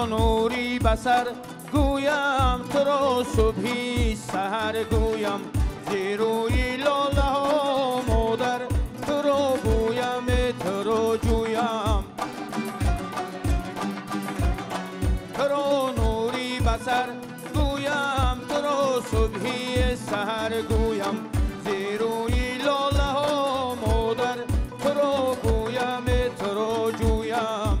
تو نوری بسر گویم، تو را صبحی سحر گویم، زیروی لاله ها مادر، تو را گویم تو را جویم. تو را نوری بسر گویم، تو را صبحی سحر گویم، زیروی لاله ها مادر، تو را گویم تو را جویم.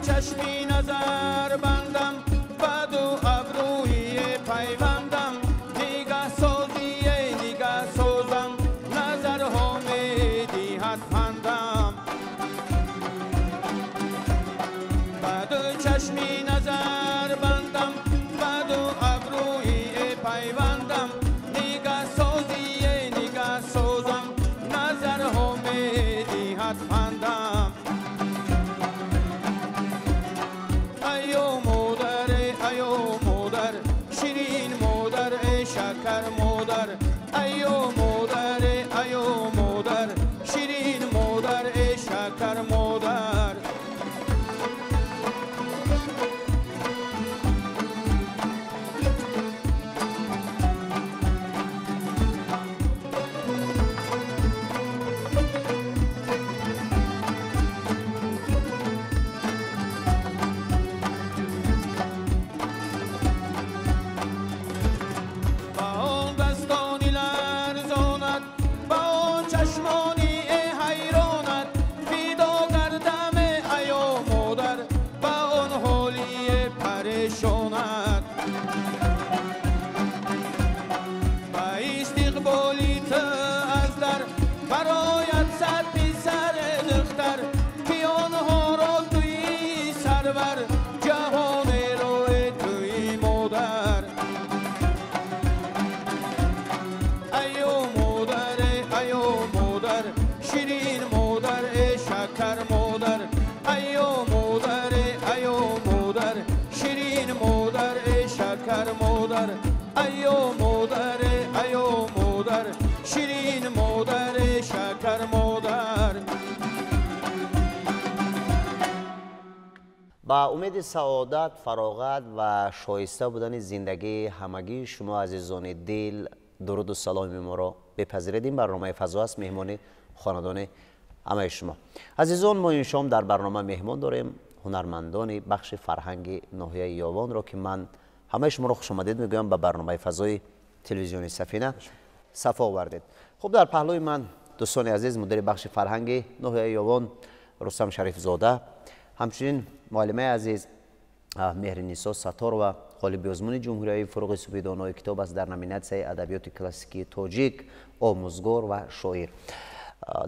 چشمی نظر بندم، بدو ابروی پیوندم، نگه سازی نگه سازم، نظرها می دیهد پندم. بدو چشمی نظر بندم، بدو ابروی پیوندم، نگه سازی نگه سازم، نظرها می دیهد پندم. با امید سعادت، فراغت و شایسته بودن زندگی همگی شما عزیزان دل، درود و سلام ما را بپذیرید. این برنامه فضا است، مهمان خاندان همه شما عزیزان. ما این شام در برنامه مهمان داریم هنرمندان بخش فرهنگ ناحیه یاوان را که من همه شما را خوش آمدید میگویم به برنامه فضای تلویزیون سفینه صفا آوردید. خب در پهلوی من دوستان عزیز مدیر بخش فرهنگ ناحیه یاوان رستم شریف زاده، همچنین معلمه عزیز مهرنیسا ستار و غالب آزمون جمهوری فروغ سپیدانای کتاب است در نامیناتسیای ادبیات کلاسیکی تاجیک، آموزگار و شاعر.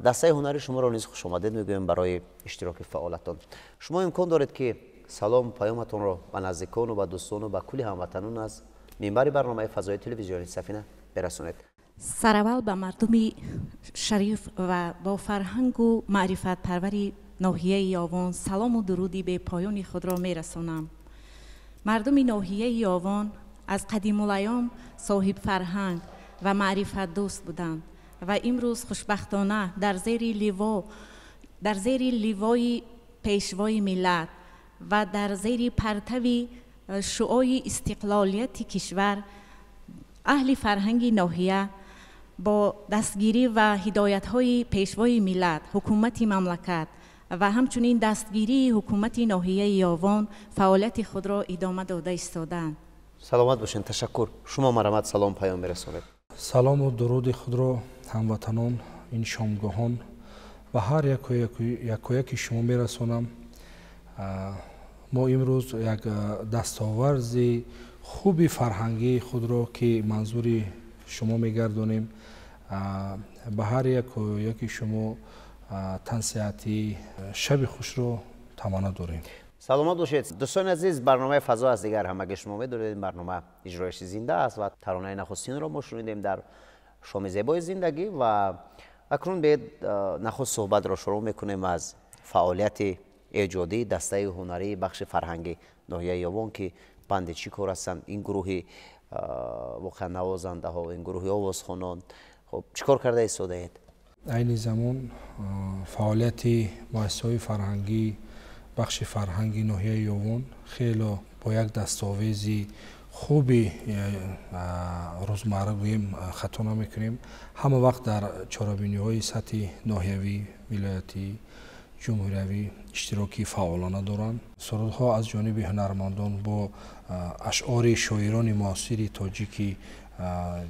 دسته هنری شما را نیز خوش آمدید میگویم برای اشتراک فعالتان. شما امکان دارید که سلام پیامتان را به نزدیکان و به دوستان و به کل هموطنان از منبر برنامه فضای تلویزیونی سفینه برسانید. سراول به مردم شریف و با فرهنگ و معرفت پروری ناحیه یاوان سلام و درودی به پایان خود را میرسانم. مردم ناحیه یاوان از قدیم الایام صاحب فرهنگ و معرفت دوست بودند و امروز خوشبختانه در زیر لوای Пешвои миллат ва дар зери партави шуои истиқлолияти кишвар аҳли фарҳанги ноҳия бо дастгирӣ ва ҳидоятҳои Пешвои миллат, ҳукумати мамлакат ва ҳамчунин дастгирии ҳукумати ноҳияи Ёвон фаъолияти худро идома дода истодаанд. Саломат бошед, ташаккур. Шумо марҳамат, салом паём мерасонед. Салому дуруди худро, ҳамватанон, ин шомгоҳон ба ҳар якояки шумо мерасонам. Мо имрӯз як дастоварзи хуби фарҳангии худро, ки манзури шумо мегардонем, ба ҳар якояки шумо тансиҳатӣ, шаби хушро таманно дорем. Саломат бошед. Дӯстони азиз, барномаи «Фазо» аз дигар ҳамаги шумо медонед, ин барнома иҷроиши зинда аст ва таронаи нахустинро мо шунидем дар шоми зебои зиндагӣ. Ва акнун биед, нахуст суҳбатро шурӯъ мекунем аз фаъолияти эҷодии дастаи ҳунарии бахши фарҳанги ноҳияи Ёвон, ки банди чӣ кор ҳастанд ин гурӯҳи воқеан навозандаҳо, ин гурӯҳи овозхонон. Хуб, чӣ кор карда истодаед? Айни замон фаъолияти муассисаҳои фарҳангӣ, бахши фарҳанги ноҳияи Ёвон хело бо як дастовези хуби рӯзмарра гӯем, хато намекунем. Ҳама вақт дар чорабиниҳои сатҳи ноҳиявӣ, вилоятӣ, ҷумҳуриявӣ иштироки фаъолона доранд. Сурудҳо аз ҷониби ҳунармандон бо ашъори шоирони муосири тоҷики,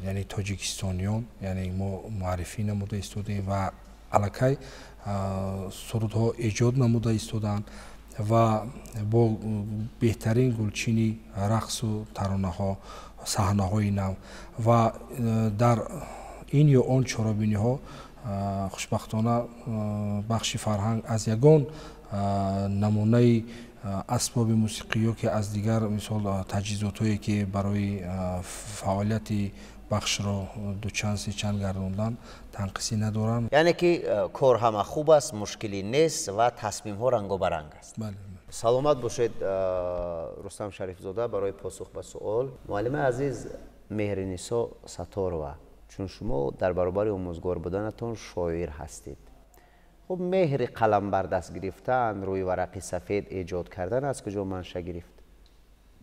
яъне тоҷикистониён, яъне мо муаррифӣ намуда истодаем ва аллакай сурудҳо эҷод намуда истодаанд ва бо беҳтарин гулчини рақсу таронаҳо, саҳнаҳои нав ва дар ин ё он чорабиниҳо. Хушбахтона, бахши фарҳанг аз ягон намунаи асбоби мусиқӣ ё ки аз дигар, мисол, таҷҳизотҳое, ки барои фаъолияти бахшро дучанд сечанд гардондан, танқисӣ надоранд. Яъне ки кор ҳама хуб аст, мушкилӣ нест ва тасмимҳо рангобаранг аст. Бале. Саломат бошед, Рустам Шарифзода, барои посух ба суол. Муаллимаи азиз Меҳринисо Сатторова, чун шумо дар баробари омӯзгор буданатон шоир ҳастед, хуб, меҳри қалам бар даст гирифтан, рӯи варақи сафед эҷод кардан аз куҷо манша гирифт?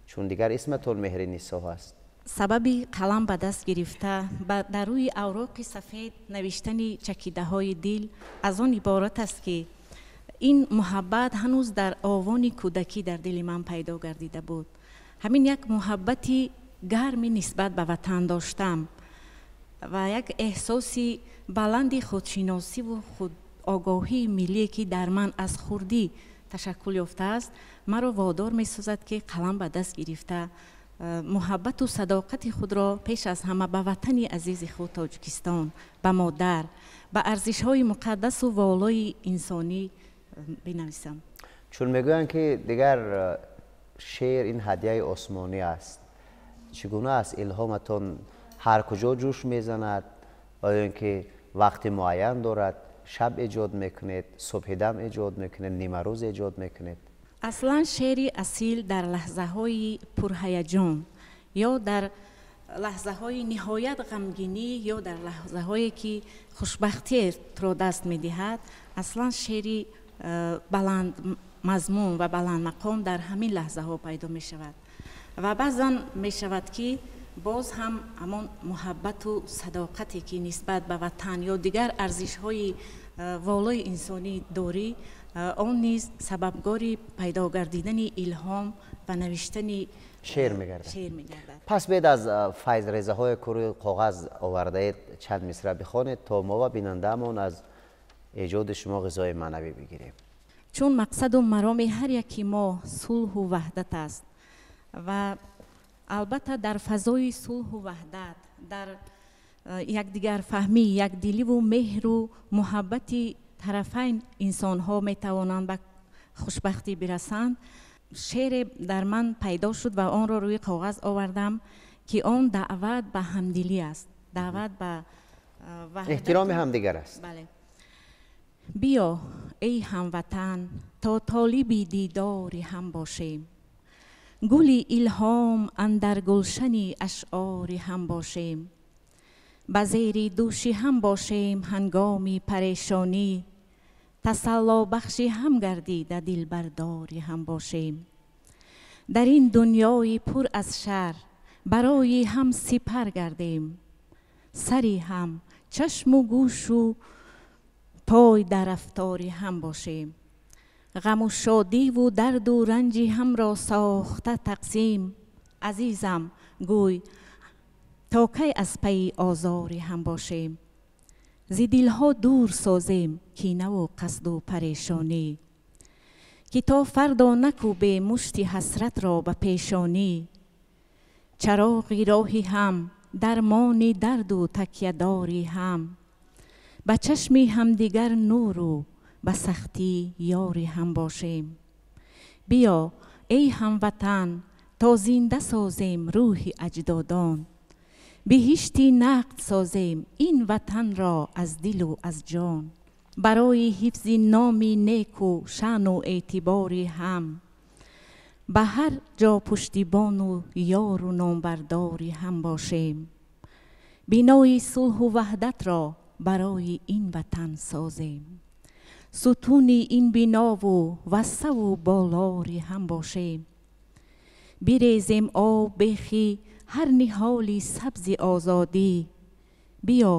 Чун дигар исматон Меҳринисо ҳаст. Сабаби қалам ба даст гирифта, дар рӯи авроқи сафед навиштани чакидаҳои дил аз он иборат аст, ки ин муҳаббат ҳанӯз дар овони кӯдакӣ дар дили ман пайдо гардида буд. Ҳамин як муҳаббати гарми нисбат ба ватан доштам ва як эҳсоси баланди худшиносиву худогоҳии миллие, ки дар ман аз хурдӣ ташаккул ёфтааст, маро водор месозад, ки қалам ба даст гирифта, муҳаббату садоқати худро пеш аз ҳама ба ватани азизи худ Тоҷикистон, ба модар, ба арзишҳои муқаддасу волои инсонӣ бинависам. Чун мегӯянд, ки дигар шеър ин ҳадияи осмонӣ аст, чӣ гуна аст илҳоматон? Ҳар куҷо ҷӯш мезанад ва ё ин ки вақти муайян дорад? Шаб эҷод мекунед, субҳидам эҷод мекунед, нимарӯз эҷод мекунед? Аслан шеъри асил дар лаҳзаҳои пурҳаяҷон ё дар лаҳзаҳои ниҳоят ғамгинӣ ё дар лаҳзаҳое, ки хушбахтиро даст медиҳад, аслан шеъри баланд мазмун ва баландмақом дар ҳамин лаҳзаҳо пайдо мешавад. Ва баъзан мешавад, ки боз ҳам ҳамон муҳаббату садоқате, ки нисбат ба ватан ё дигар арзишҳои волои инсонӣ дорӣ, он низ сабабгори пайдо гардидани илҳом ва навиштани шеър мегардад. Шеър мегардад. Пас биед, аз файзрезаҳое, ки рӯи коғаз овардаед, чанд мисра бихонед, то мо ва бинандаамон аз эҷоди шумо ғизои маънавӣ бигирем. Чун мақсаду мароми ҳар яки мо сулҳу ваҳдат аст ва албатта дар фазои сулҳу ваҳдат, дар якдигарфаҳмӣ, якдиливу меҳру муҳаббати тарафайн инсонҳо метавонанд ба хушбахтӣ бирасанд. Шеъре дар ман пайдо шуд ва онро рӯи коғаз овардам, ки он даъват ба ҳамдилӣ аст, даъват ба эҳтироми ҳамдигар аст. Бале. Биё, эй ҳамватан, то толиби дидори ҳам бошем, гули илҳом андар гулшани ашъори ҳам бошем, ба зери дӯши ҳам бошем ҳангоми парешонӣ. Тасаллобахши ҳам гардида дилбардори ҳам бошем. Дар ин дунёи пур аз шар барои ҳам сипар гардем. Сари ҳам чашму гӯшу пой дар рафтори ҳам бошем. Ғаму шодиву дарду ранҷи ҳамро сохта тақсим. Азизам, гӯй то кай аз пайи озори ҳам бошем. Зи дилҳо дур созем кинаву қасду парешонӣ, ки то фардо накӯбем мушти ҳасратро ба пешонӣ. Чароғи роҳи ҳам, дармони дарду такядори ҳам, ба чашми ҳамдигар нуру ба сахтӣ ёри ҳам бошем. Биё эй ҳамватан, то зинда созем рӯҳи аҷдодон. Биҳишти нақд созем ин ватанро аз дилу аз ҷон. Барои ҳифзи номи неку шаъну эътибори ҳам, ба ҳар ҷо пуштибону ёру номбардори ҳам бошем. Бинои сулҳу ваҳдатро барои ин ватан созем. Сутуни ин бинову вассаву болори ҳам бошем. Бирезем об бехи ҳар ниҳоли сабзи озодӣ. Биё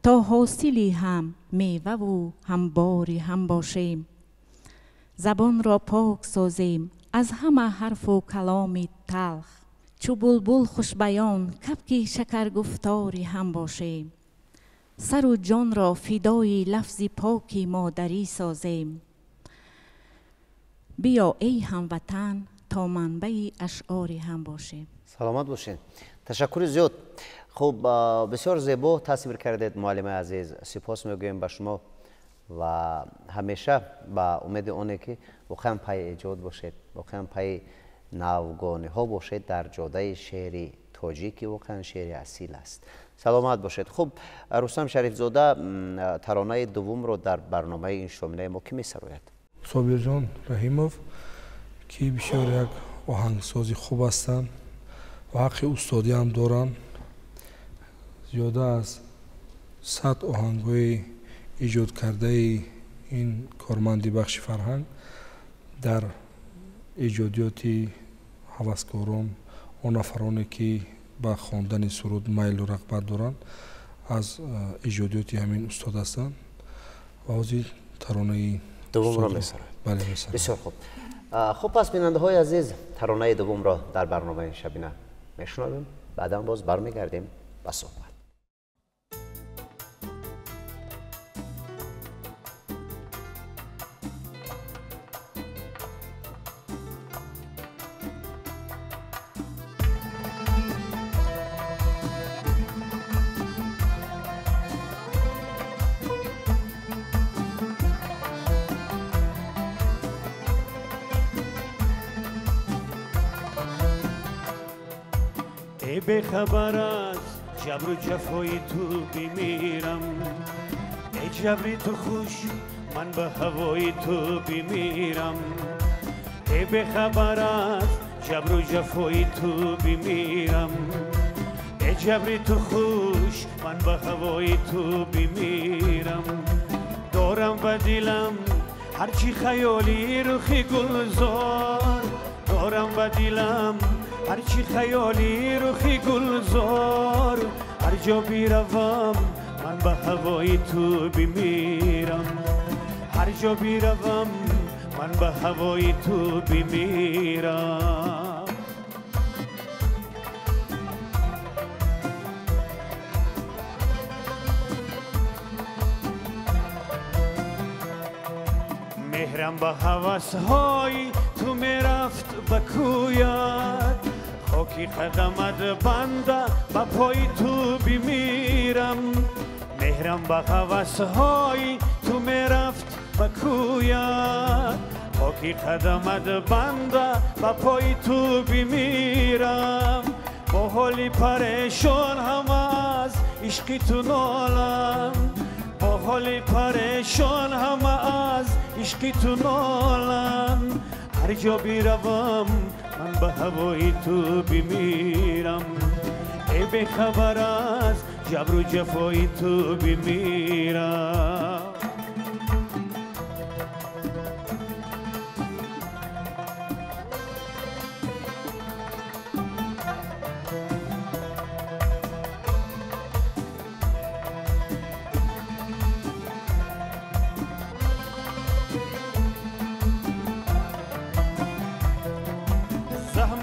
то ҳосили ҳам меваву ҳамбори ҳам бошем. Забонро пок созем аз ҳама ҳарфу каломи талх. Чу булбул хушбаён кабки шакаргуфтори ҳам бошем. Сару ҷонро фидои лафзи поки модарӣ созем. Биё эй ҳамватан, то манбаи ашъори ҳам бошем. Саломат бошед. Ташаккури зиёд. Хуб, бисёр зебо тасвир кардед, муаллимаи азиз. Сипос мегӯем ба шумо ва ҳамеша ба умеди оне ки воқеан пайи эҷод бошед, воқеан пайи навгониҳо бошед дар ҷодаи шеъри тоҷик, ки воқеан шеъри асил аст. Саломат бошед. Хуб, Рустам Шарифзода, таронаи дуввумро дар барномаи ин шоминаи мо кӣ месарояд? Собирҷон Раҳимов, ки бисёр як оҳангсози хуб ҳастанд ва ҳаққи устодӣ ҳам доранд. Зиёда аз 100 оҳангҳои эҷодкардаи ин корманди бахши фарҳанг дар эҷодиёти ҳаваскорон, он нафароне ки ба хондани суруд майлу рағбат доранд, аз эҷодиёти ҳамин устод ҳастанд ва ҳозир таронаи дуввумро месарояд. Бале, месарояд. Бисёр хуб. Хуб, пас бинандаҳои азиз, таронаи дуввумро дар барномаи шабина мешунавем, баъдан боз бармегардем ба суҳбат. Бехабар аз ҷабру ҷафои ту бимирам, эй ҷабри ту хуш, ман ба ҳавои ту бимирам. Эй бехабар аз ҷабру ҷафои ту бимирам, эй ҷабри ту хуш, ман ба ҳавои ту бимирам. Дорам ба дилам ҳарчи хаёли рухи гулзор, дорам ба дилам ҳарчи хаёли рухи гулзор. Ҳар ҷо биравам ман ба ҳавои ту бимирам, ҳар ҷо биравам ман ба ҳавои ту бимирам. Меҳрам ба ҳавасҳои ту мерафт ба кӯят, хоки қадамат банда ба пои ту бимирам. Меҳрам ба ҳавасҳои ту мерафт ба кӯят, хоки қадамат банда ба пои ту бимирам. Бо ҳоли парешон ҳама аз ишқи ту нолам, бо ҳоли парешон ҳама аз ишқи ту нолам. Ҳар ҷо биравам ман ба ҳавои ту бимирам, эй бехабар аз ҷабру ҷафои ту бимирам.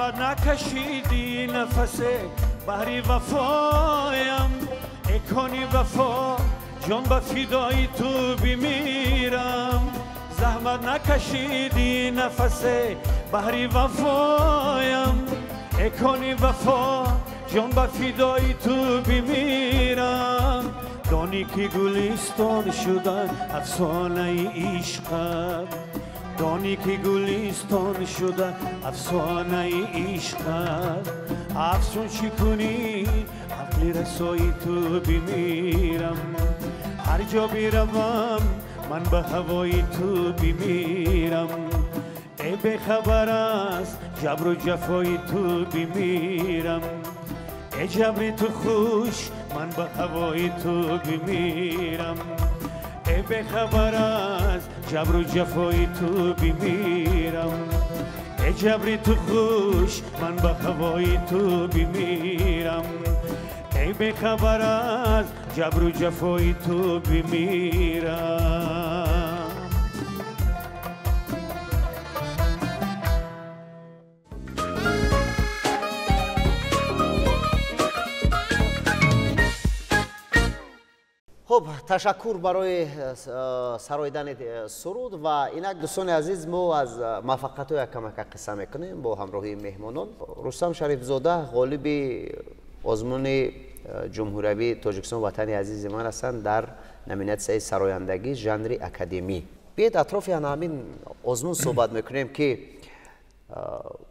Заҳмат накашидӣ нафасе баҳри вафоям, эй кони вафо ҷон ба фидои ту бимирам. Заҳмат накашидӣ нафасе баҳри вафоям, эй кони вафо ҷон ба фидои ту бимирам. Донӣ ки гулистон шуда афсонаи ишқат, донӣ ки гулистон шуда афсонаи ишқат. Афсун чӣ кунӣ ақли расои ту бимирам. Ҳар ҷо биравам ман ба ҳавои ту бимирам. Эй бехабар аз ҷабру ҷафои ту бимирам. Эй ҷабри ту хуш ман ба ҳавои ту бимирам. Эй бехабар аз ҷабру ҷафои ту бимирам. Эй ҷабри ту хуш ман ба ҳавои ту бимирам. Эй бехабар аз ҷабру ҷафои ту бимирам. Хуб, ташаккур барои сароидани суруд. Ва инак дӯстони азиз, мо аз муваффақиятҳо як камака қисса мекунем бо ҳамроҳии меҳмонон. Рустам Шарифзода ғолиби озмуни ҷумҳуриявии Тоҷикистон ватани азизи ман ҳастанд дар номинатсияи сарояндагӣ жанри академӣ. Биед атрофи ҳамин озмун суҳбат мекунем, ки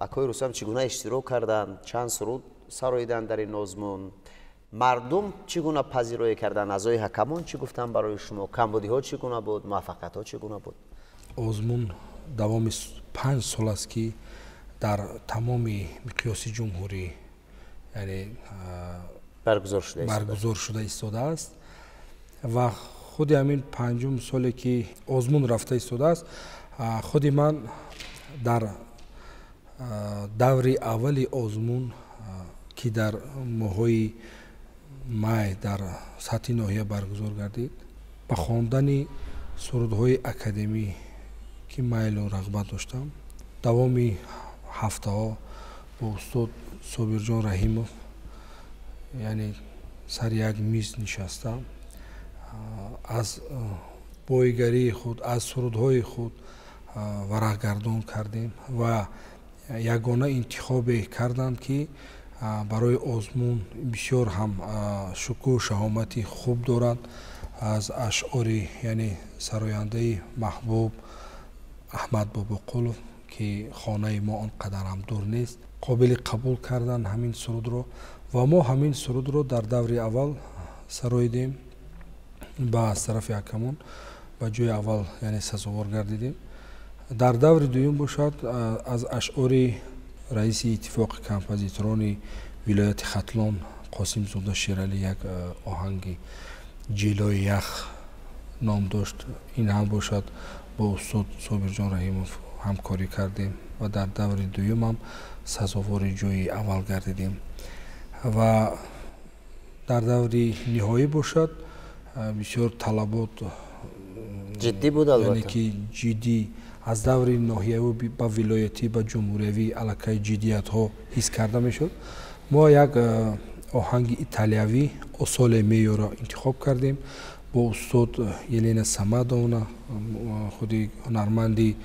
акои Рустам чӣ гуна иштирок карданд, чанд суруд сароиданд дар ин озмун, мардум чӣ гуна пазироӣ карданд, аъзои ҳакамон чӣ гуфтанд барои шумо, камбудиҳо чӣ гуна буд, муваффақиятҳо чӣ гуна буд? Озмун давоми 5 сол аст, ки дар тамоми миқёси ҷумҳурӣ, яъне баргузор шуда истодааст ва худи ҳамин 5-ум соле ки озмун рафта истодааст, худи ман дар даври аввали озмун, ки дар моҳҳои май дар сатҳи ноҳия баргузор гардид, ба хондани сурудҳои академӣ ки майлу рағбат доштам, давоми ҳафтаҳо бо устод Собирҷон Раҳимов, яъне сари як миз нишаста, аз боигарии худ, аз сурудҳои худ варақгардон кардем ва ягона интихобе карданд, ки барои озмун бисёр ҳам шукӯҳу шаҳомати хуб дорад, аз ашъори, яъне сарояндаи маҳбуб Аҳмад Бобоқулов, ки хонаи мо он қадар ҳам дур нест, қобили қабул кардан ҳамин сурудро. Ва мо ҳамин сурудро дар даври аввал сароидем, ба аз тарафи ҳакамон ба ҷои аввал, яъне сазовор гардидем. Дар даври дуюм бошад, аз ашъори раиси иттифоқи композиторони вилояти Хатлон Қосимзода Шералӣ як оҳанги ҷилои ях ном дошт. Ин ҳам бошад бо устод Собирҷон Раҳимов ҳамкорӣ кардем ва дар даври дуюм ҳам сазовори ҷои аввал гардидем. Ва дар даври ниҳоӣ бошад, бисёр талабот ҷиддӣ буд, албатта, яъне ки ҷиддӣ аз даври ноҳиявӣ ба вилоятӣ ба ҷумҳуриявӣ аллакай ҷиддиятҳо ҳис карда мешуд. Мо як оҳанги италиявӣ Осоле Меёро интихоб кардем бо устод Елена Самадовна, худи ҳунарманди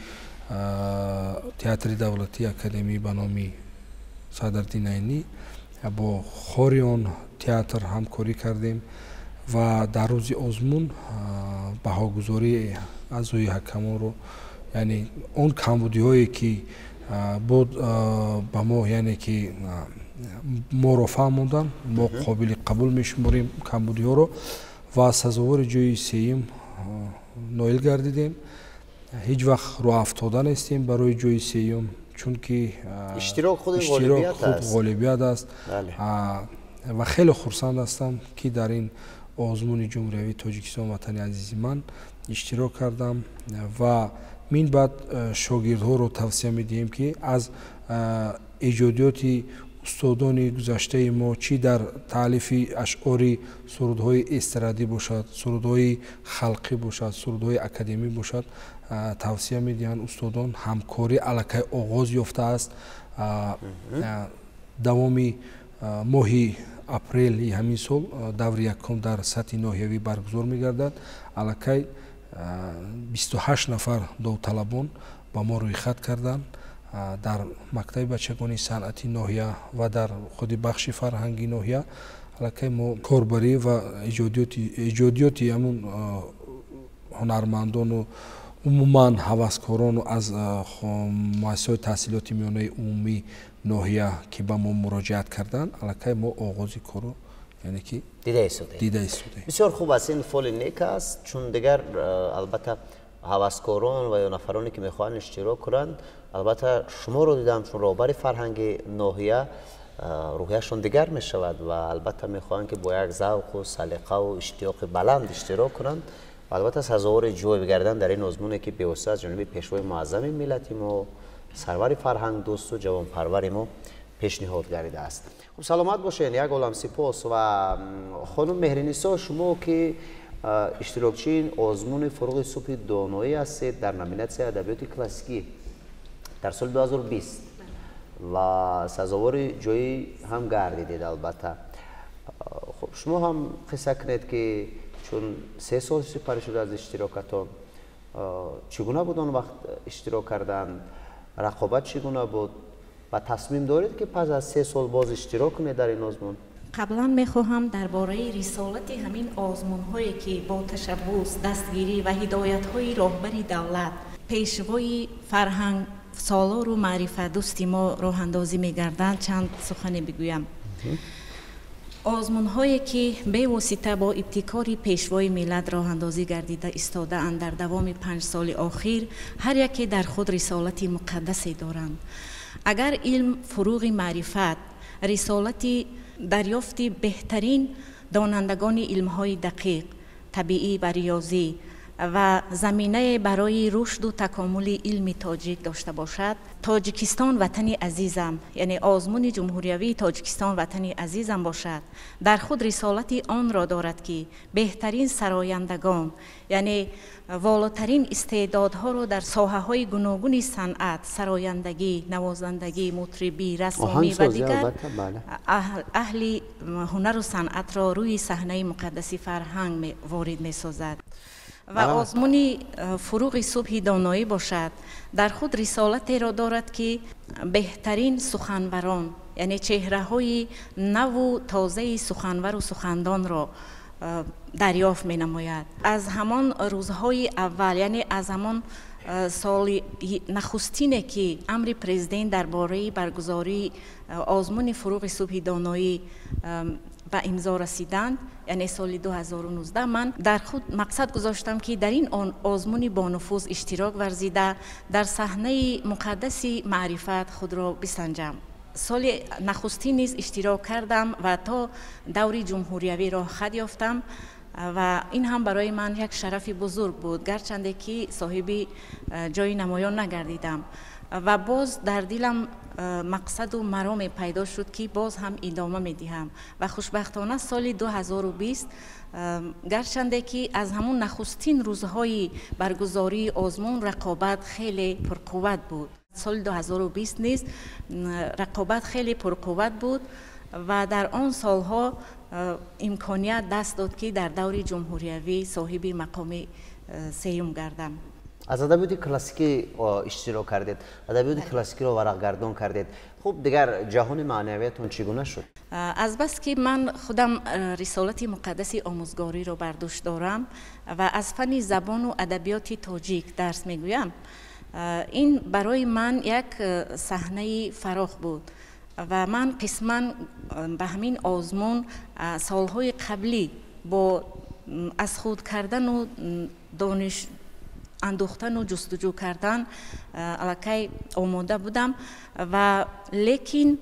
театри давлатии академӣ ба номи Садриддин Айнӣ, бо хори он театр ҳамкорӣ кардем ва дар рӯзи озмун баҳогузории аъзои ҳакамонро, яъне он камбудиҳое ки буд ба мо, яъне ки моро фаҳмонданд, мо қобили қабул мешуморем камбудиҳоро ва сазовори ҷои сеюм ноил гардидем. Ҳеҷ вақт роҳафтода нестем барои ҷои сеюм, чунки иштирок худ ғолибият аст. Ва хеле хурсанд ҳастам, ки дар ин озмуни ҷумҳуриявии Тоҷикистон ватани азизи ман иштирок кардам ва мин баъд шогирдҳоро тавсия медиҳем, ки аз эҷодиёти Устодони гузаштаи мо чӣ дар таълифи ашъори сурудҳои эстрадӣ бошад, сурудҳои халқӣ бошад, сурудҳои академӣ бошад, тавсия медиҳанд устодон. Ҳамкорӣ аллакай оғоз ёфтааст. Давоми моҳи апрели ҳамин сол даври якум дар сатҳи ноҳиявӣ баргузор мегардад. Аллакай 28 нафар довталабон ба мо рӯйхат карданд дар мактаби бачагони санъати ноҳия ва дар худи бахши фарҳанги ноҳия. Аллакай мо корбарӣ ва эҷодиёти ҳамун ҳунармандону умуман ҳаваскорону аз муассисаҳои таҳсилоти миёнаи умумии ноҳия, ки ба мо муроҷиат карданд, аллакай мо оғози корро, яъне ки дида истодаем. Бисёр хуб аст, ин фоли нек аст, чун дигар албатта ҳаваскорон ва ё нафароне ки мехоҳанд иштирок кунанд, албатта шуморо дидам, чун роҳбари фарҳанги ноҳия, рӯҳияшон дигар мешавад ва албатта мехоҳанд, ки бо як завқу салиқаву иштиёқи баланд иштирок кунанд ва албатта сазовори ҷой бигарданд дар ин озмуне, ки бевосита аз ҷониби пешвои муаззами миллати мо, сарвари фарҳангдӯсту ҷавонпарвари мо пешниҳод гардидааст. Хуб, саломат бошед, як олам сипос. Ва хонум Меҳринисо, шумо ки иштирокчии озмуни «Фуруғи субҳи доноӣ» ҳастед дар номинатсияи адабиёти классикӣ дар соли 2020 ва сазовори ҷоӣ ҳам гардидед, албатта. Хуб, шумо ҳам қисса кунед, ки чун 3 сол сипарӣ шуда аз иштирокатон, чӣ гуна буд он вақт иштирок кардан, рақобат чӣ гуна буд ва тасмим доред, ки пас аз 3 сол боз иштирок кунед дар ин озмун? Қаблан мехоҳам дар бораи рисолати ҳамин озмунҳое, ки бо ташаббус, дастгирӣ ва ҳидоятҳои роҳбари давлат, пешвои фарҳанг солору маърифатдӯсти мо роҳандозӣ мегарданд, чанд сухане бигӯям. Озмунҳое, ки бевосита бо ибтикори пешвои миллат роҳандозӣ гардида истодаанд дар давоми 5 соли охир, ҳар яке дар худ рисолати муқаддасе доранд. Агар илм фуруғи маърифат рисолати дарёфти беҳтарин донандагони илмҳои дақиқ, табиӣ ва риёзӣ ва заминае барои рушду такомули илми тоҷик дошта бошад, «Тоҷикистон ватани азизам», яъне озмуни ҷумҳуриявии «Тоҷикистон ватани азизам» бошад, дар худ рисолати онро дорад, ки беҳтарин сарояндагон, яъне волотарин истеъдодҳоро дар соҳаҳои гуногуни санъат, сарояндагӣ, навозандагӣ, мутрибӣ, рассомӣ ва дигар аҳли ҳунару санъатро рӯи саҳнаи муқаддаси фарҳанг ворид месозад. Ва озмуни «Фуруғи субҳи доноӣ» бошад, дар худ рисолатеро дорад, ки беҳтарин суханварон, яъне чеҳраҳои наву тозаи суханвару сухандонро дарёфт менамояд. Аз ҳамон рӯзҳои аввал, яъне аз ҳамон соли нахустине, ки амри президент дар бораи баргузории озмуни «Фуруғи субҳи доноӣ» ба имзо расиданд, яъне соли 2019, ман дар худ мақсад гузоштам, ки дар ин озмуни бонуфуз иштирок варзида, дар саҳнаи муқаддаси маърифат худро бисанҷам. Соли нахустин низ иштирок кардам ва то даври ҷумҳуриявӣ роҳхат ёфтам ва ин ҳам барои ман як шарафи бузург буд, гарчанде ки соҳиби ҷои намоён нагардидам. Ва боз дар дилам мақсаду мароме пайдо шуд, ки боз ҳам идома медиҳам. Ва хушбахтона соли 2020, гарчанде ки аз ҳамун нахустин рӯзҳои баргузории озмун рақобат хеле пурқувват буд, соли 2020 низ рақобат хеле пурқувват буд ва дар он солҳо имконият даст дод, ки дар даври ҷумҳуриявӣ соҳиби мақоми сеюм гардам. Аз адабиёти классикӣ иштирок кардед, адабиёти классикиро варақгардон кардед. Хуб, дигар ҷаҳони маънавиятон чӣ гуна шуд? Азбаски ман худам рисолати муқаддаси омӯзгориро бар дӯш дорам ва аз фанни забону адабиёти тоҷик дарс мегӯям, ин барои ман як саҳнаи фарох буд ва ман қисман ба ҳамин озмун солҳои қаблӣ бо аз худ кардану дониш андӯхтану ҷустуҷӯ кардан аллакай омода будам. Ва лекин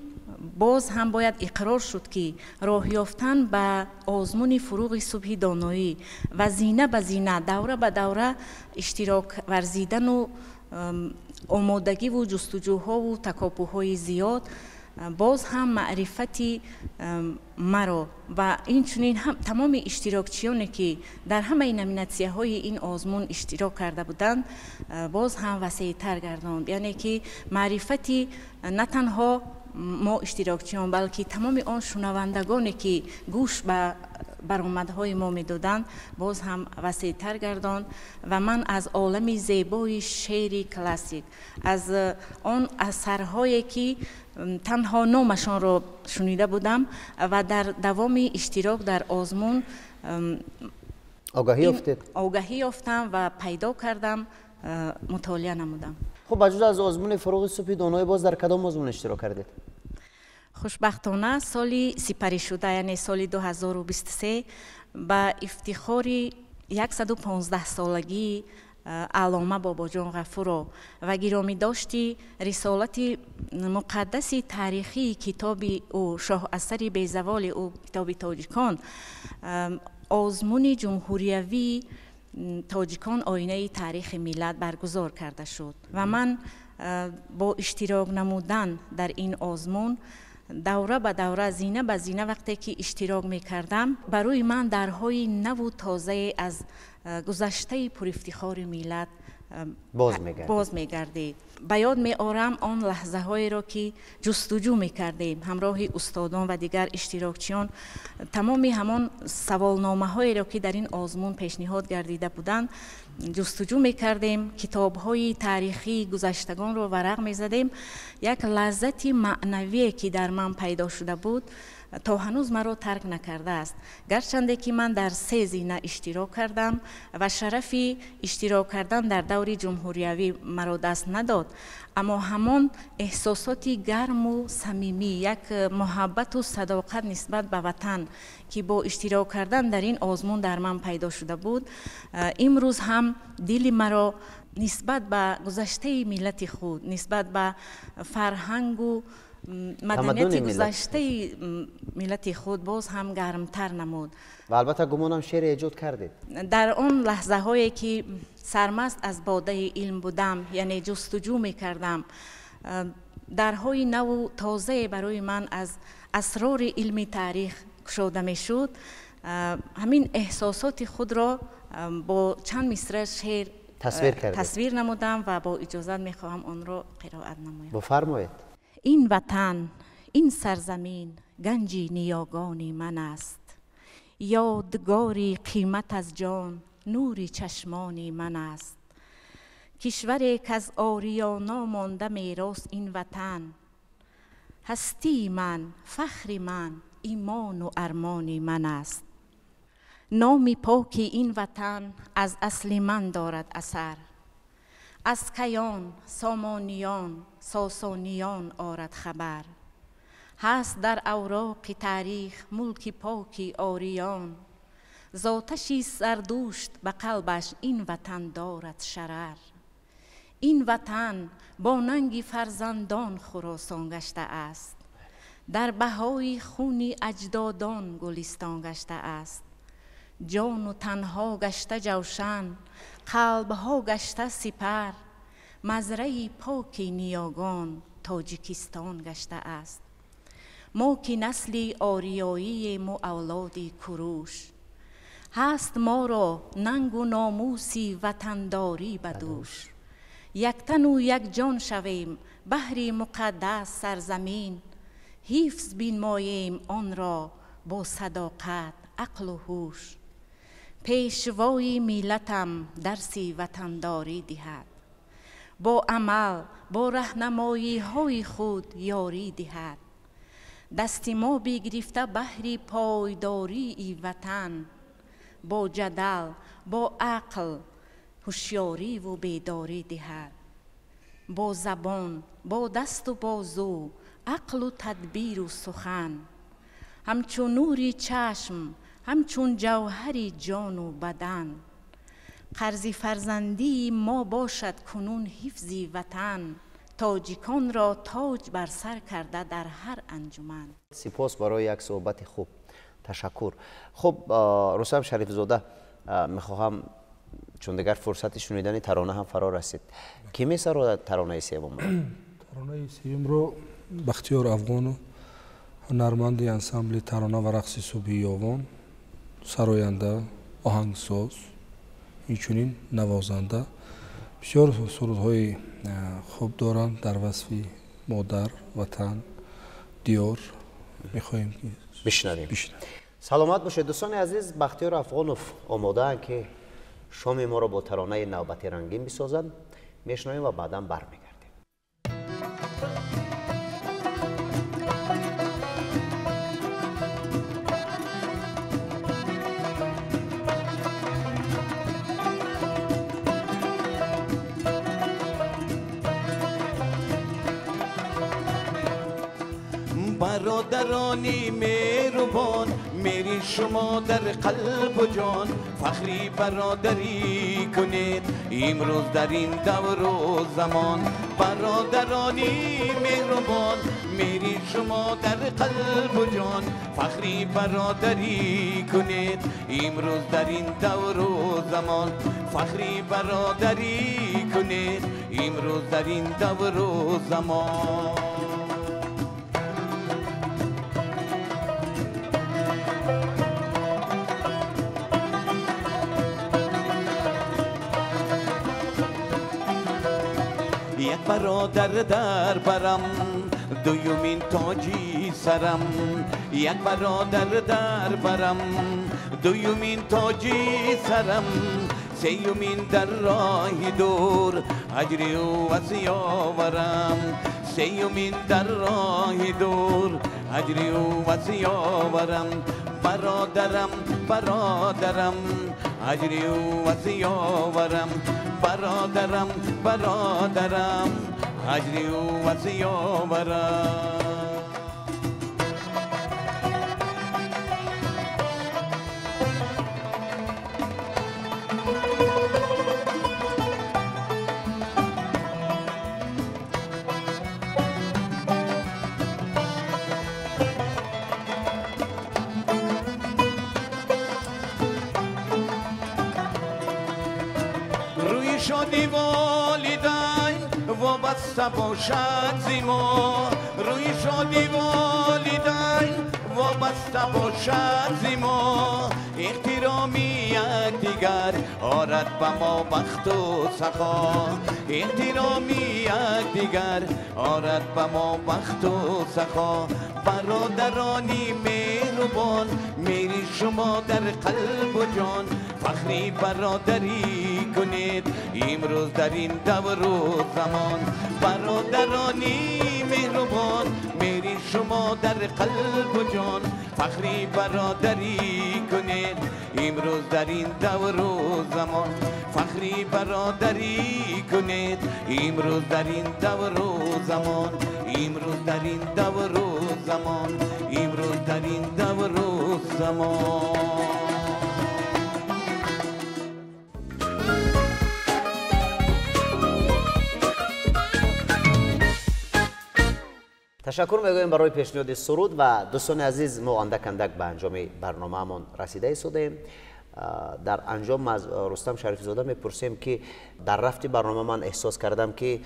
боз ҳам бояд иқрор шуд, ки роҳ ёфтан ба озмуни «Фуруғи субҳи доноӣ» ва зина ба зина, давра ба давра иштирок варзидану омодагиву ҷустуҷӯҳову такопӯҳои зиёд. Боз ҳам маърифати маро ва инчунин тамоми иштирокчиёне, ки дар ҳамаи номинатсияҳои ин озмун иштирок карда буданд, боз ҳам васеътар гардонд. Яъне ки маърифати на танҳо мо, иштирокчиён, балки тамоми он шунавандагоне, ки гӯш ба баромадҳои мо медоданд, боз ҳам васеътар гардонд. Ва ман аз олами зебои шеъри классик, аз он асарҳое, ки танҳо номашонро шунида будам, ва дар давоми иштирок дар озмун огаҳӣ ёфтед. Огаҳӣ ёфтам ва пайдо кардам, мутолиа намудам. Хуб, ба ҷуз аз озмуни «Фуруғи субҳи доное» боз дар кадом озмун иштирок кардед? Хушбахтона, соли сипаришуда, яъне соли 2023, ба ифтихори 115-солагии Аллома Бобоҷон Ғафуров ва гиромидошти рисолати муқаддаси таърихии китоби ӯ, шоҳасари безаволи ӯ, китоби тоҷикон, озмуни ҷумҳуриявии «Тоҷикон оинаи таърихи миллат» баргузор карда шуд. Ва ман бо иштирок намудан дар ин озмун, давра ба давра, зина ба зина вақте ки иштирок мекардам, барои ман дарҳои наву тозае аз гузаштаи пурифтихори миллат боз мегардид. Ба ёд меорам он лаҳзаҳоеро, ки ҷустуҷӯ мекардем ҳамроҳи устодон ва дигар иштирокчиён тамоми ҳамон саволномаҳоеро, ки дар ин озмун пешниҳод гардида буданд, ҷустуҷӯ мекардем, китобҳои таърихии гузаштагонро варақ мезадем. Як лаззати маънавие, ки дар ман пайдо шуда буд, то ҳанӯз маро тарк накардааст. Гарчанде ки ман дар се зина иштирок кардам ва шарафи иштирок кардан дар даври ҷумҳуриявӣ маро даст надод, аммо ҳамон эҳсосоти гарму самимӣ, як муҳаббату садоқат нисбат ба ватан, ки бо иштирок кардан дар ин озмун дар ман пайдо шуда буд, имрӯз ҳам дили маро нисбат ба гузаштаи миллати худ, нисбат ба фарҳангу маданияти гузаштаи миллати худ боз ҳам гармтар намуд. Ва албатта, гумонам, шеъре эҷод кардед. Дар он лаҳзаҳое, ки сармаст аз бодаи илм будам, яъне ҷустуҷӯ мекардам, дарҳои наву тозае барои ман аз асрори илми таърих кушода мешуд, ҳамин эҳсосоти худро бо чанд мисра шеър тасвир намудам ва бо иҷозат мехоҳам онро қироат намоям. Бифармоед. Ин ватан, ин сарзамин ганҷи ниёгони ман аст, ёдгори қимат аз ҷон, нури чашмони ман аст. Кишваре, каз ориёно монда мерос, ин ватан ҳастии ман, фахри ман, имону армони ман аст. Номи поки ин ватан аз асли ман дорад асар, аз каён, сомониён, сосониён орад хабар. Ҳаст дар авроқи таърих мулки поки ориён, зоташи Зардушт ба қалбаш ин ватан дорад шарар. Ин ватан бо нанги фарзандон хуросон гаштааст, дар баҳои хуни аҷдодон гулистон гаштааст. Ҷону танҳо гашта ҷавшан, қалбҳо гашта сипар, мазраи поки ниёгон Тоҷикистон гаштааст. Мо ки насли ориёиему авлоди Куруш, ҳаст моро нангу номуси ватандорӣ ба дӯш. Яктану якҷон шавем баҳри муқаддас сарзамин, ҳифз бинмоем онро бо садоқат, ақлу ҳуш. Пешвои миллатам дарси ватандорӣ диҳад, бо амал, бо раҳнамоиҳои худ ёрӣ диҳад. Дасти мо бигирифта баҳри пойдории ватан, бо ҷадал, бо ақл ҳушёриву бедорӣ диҳад. Бо забон, бо дасту бозу, ақлу тадбиру сухан, ҳамчун нури чашм, ҳамчун ҷавҳари ҷону бадан. Қарзи фарзандии мо бошад кунун ҳифзи ватан, тоҷиконро тоҷ бар сар карда дар ҳар анҷуман. Сипос барои як суҳбати хуб, ташаккур. Хуб, Рустам Шарифзода, мехоҳам, чун дигар фурсати шунидани тарона ҳам фаро расид, кӣ месарояд таронаи севумро? Таронаи сеюмро Бахтиёр Афғонов, ҳунарманди ансамбли тарона ва рақси субҳи Ёвон, сароянда, оҳангсоз, инчунин навозанда. Бисёр сурудҳои хуб доранд дар васфи модар, ватан, диёр. Мехоҳем ки бишнавем. Саломат бошед, дӯстони азиз. Бахтиёр Афғонов омодаанд ки шоми моро бо таронаи навбати рангин бисозанд. Мешунавем ва баъдан бармегардем. Бародарони меҳрубон, мери шумо дар қалбу ҷон, фахри бародарӣ кунед имрӯз дар ин давру замон. Бародарони меҳрубон, мери шумо дар қалбу ҷон, фахри бародарӣ кунед имрӯз дар ин давру замон. Фахри бародарӣ кунед имрӯз дар ин давру замон. Як бародар дар барам, дуюмин тоҷи сарам. Як бародар дар барам, дуюмин тоҷи сарам. Сеюмин дар роҳи дур аҷри ӯ аз ёварам. Сеюмин дар роҳи дур аҷри ӯ аз ёварам. Бародарам, бародарам, аҷри ӯ аз ёварам. Бародарам, бародарам, аҷри ӯ аз ёварам. Шоди волидайн вобаста бошад зи мо. Рӯи шоди волидайн вобаста бошад зи мо. Эҳтироми якдигар орад ба мо бахту сахо. Эҳтироми якдигар орад ба мо бахту сахо. Бародарони меҳрубон, мери шумо дар қалбу ҷон, фахри бародарӣ кунед имрӯз дар ин давру замон. Бародарони меҳрубон, мери шумо дар қалбу ҷон, фахри бародарӣ кунед имрӯз дар ин давру замон. Фахри бародарӣ кунед имрӯз дар ин давру замон. Имрӯз дар ин давру замон. Имрӯз дар ин давру замон. Ташаккур мегӯем барои пешниҳоди суруд. Ва дӯстони азиз, мо андак андак ба анҷоми барномаамон расида истодаем. Дар анҷом аз Рустам Шарифзода мепурсем ки дар рафти барнома ман эҳсос кардам ки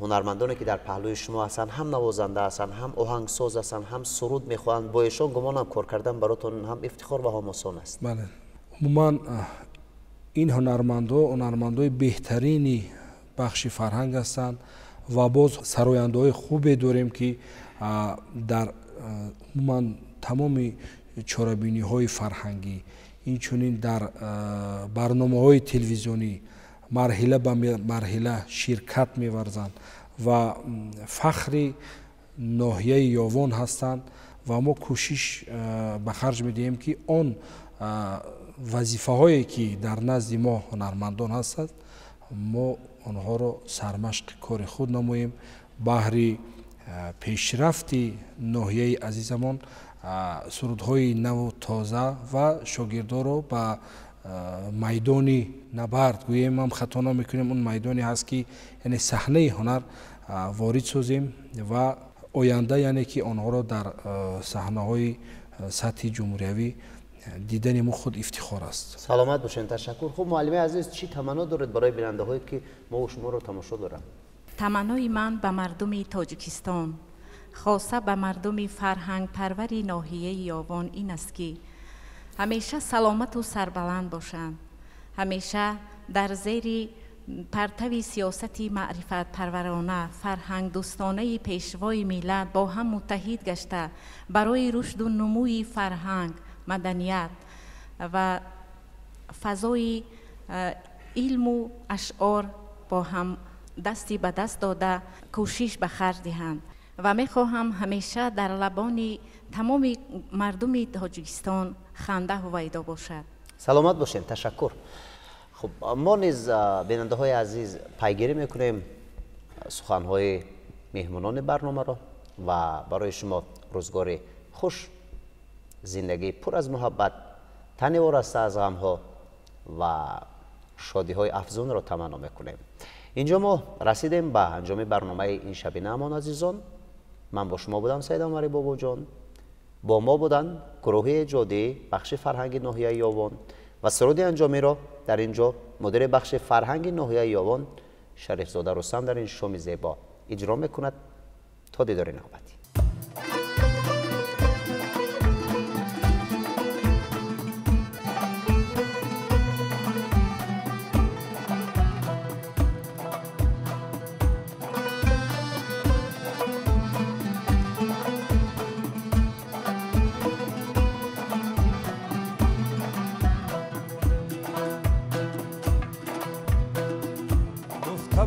ҳунармандоне ки дар паҳлӯи шумо ҳастанд, ҳам навозанда ҳастанд, ҳам оҳангсоз ҳастанд, ҳам суруд мехоҳанд. Бо эшон гумонам кор кардан баротон ҳам ифтихор ва ҳам осон аст. Бале, умуман ин ҳунармандҳо ҳунармандои беҳтарини бахши фарҳанг ҳастанд ва боз сарояндаҳои хубе дорем ки дар умуман тамоми чорабиниҳои фарҳангӣ, инчунин дар барномаҳои телевизионӣ марҳила ба марҳила ширкат меварзанд ва фахри ноҳияи Ёвон ҳастанд. Ва мо кӯшиш ба харҷ медиҳем ки он вазифаҳое ки дар назди мо ҳунармандон ҳастанд, мо онҳоро сармашқи кори худ намоем, баҳри пешрафти ноҳияи азизамон сурудҳои наву тоза ва шогирдоро ба майдони набард гӯем, ҳам хато намекунем, он майдоне ҳаст ки яъне саҳнаи ҳунар ворид созем ва оянда яъне ки онҳоро дар саҳнаҳои сатҳи ҷумҳуриявӣ дидани мо худ ифтихор аст. Саломат бошед, ташаккур. Хуб, муаллимаи азиз, чӣ таманно доред барои бинандаҳое ки мо шуморо тамошо доранд? Таманнои ман ба мардуми Тоҷикистон, хоса ба мардуми фарҳангпарвари ноҳияи Ёвон ин аст, ки ҳамеша саломату сарбаланд бошанд, ҳамеша дар зери партави сиёсати маърифатпарварона, фарҳангдӯстонаи пешвои миллат бо ҳам муттаҳид гашта, барои рушду нумӯи фарҳанг, маданият ва фазои илму ашъор бо ҳам дасти ба даст дода кӯшиш ба харҷ диҳанд. Ва мехоҳам ҳамеша дар лабони тамоми мардуми Тоҷикистон ханда ҳувайдо бошад. Саломат бошед, ташаккур. Хуб, мо низ, бинандаҳои азиз, пайгирӣ мекунем суханҳои меҳмонони барномаро ва барои шумо рӯзгори хуш, зиндагии пур аз муҳаббат, тани ораста аз ғамҳо ва шодиҳои афзунро таманно мекунем. Инҷо мо расидем ба анҷоми барномаи ин шабинаамон, азизон. Ман бо шумо будам Саид Умари Бобоҷон. Бо мо буданд гурӯҳи эҷодии бахши фарҳанги ноҳияи Ёвон ва суруди анҷомиро дар ин ҷо мудири бахши фарҳанги ноҳияи Ёвон Шарифзода Рустам дар ин шоми зебо иҷро мекунад. То дидори навбатӣ.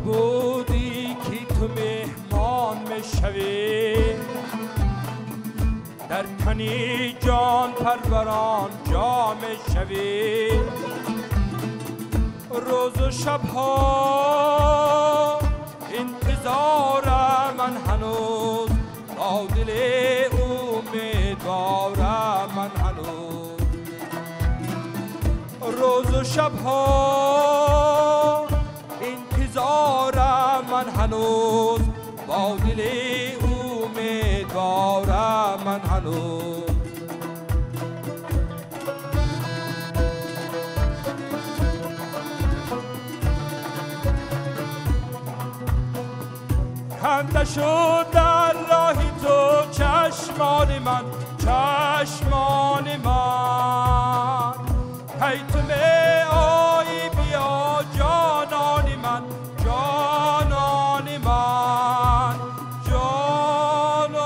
بودی که تو مهمان میشوی، در تنی جان پروران جا میشوی. روز و شبها انتظار من هنوز، با دل امیدوارم من هنوز. روز و شبها انتظارم من هنوز، با دل امیدوارم من هنوز. کنده شد در راه تو چشمان من، چشمان من. کی تو می آیی بیا جانان من، جانان من، جانان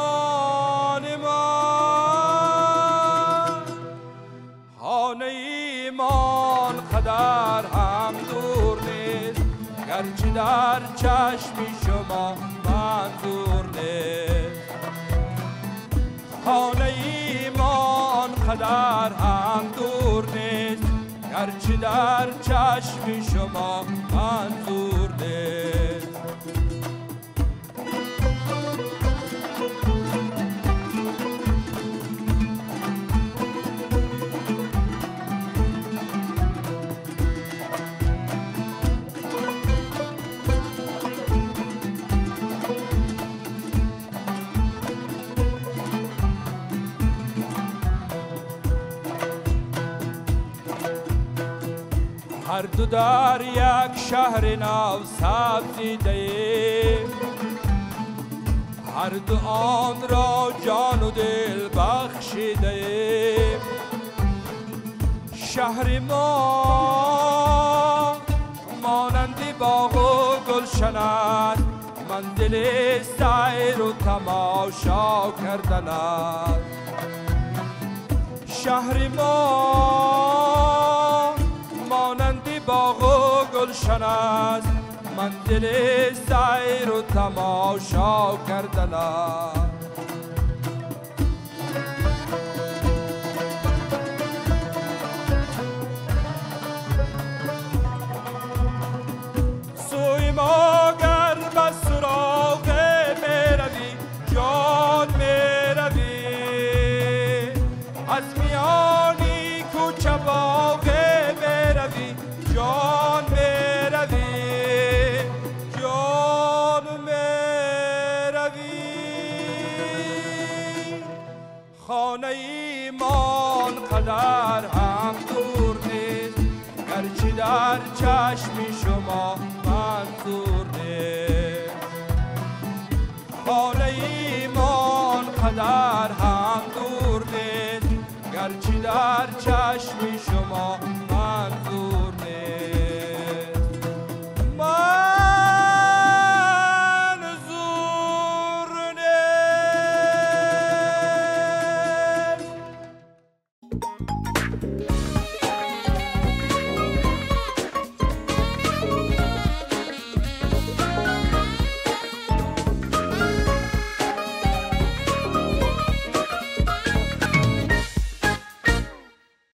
من. خانه ایمان قدر هم دور نیست، گرچه در چشم شما منظور نیست. خانه ایمان قدر هم دور نیست، گرچه در چشم شما منظور نیست. هر دو در یک شهر نو سبزیده ایم، هر دو آن را جان و دل بخشیده ایم. شهر ما مانند باغ و گلشن است، منزل سیر و تماشا کردن است. شهر ما مانند باغ و گلشن است، منزل سیر و تماشا کردن است. سوی ما گر به سراغ می روی جان می روی، از میانی کوچه باغ می روی جان می روی، جان می روی. خانه ایمان قدر هم دور نیست، گرچه در چشم شما منظور نیست. خانه ایمان قدر هم دور نیست، گرچه در چشم شما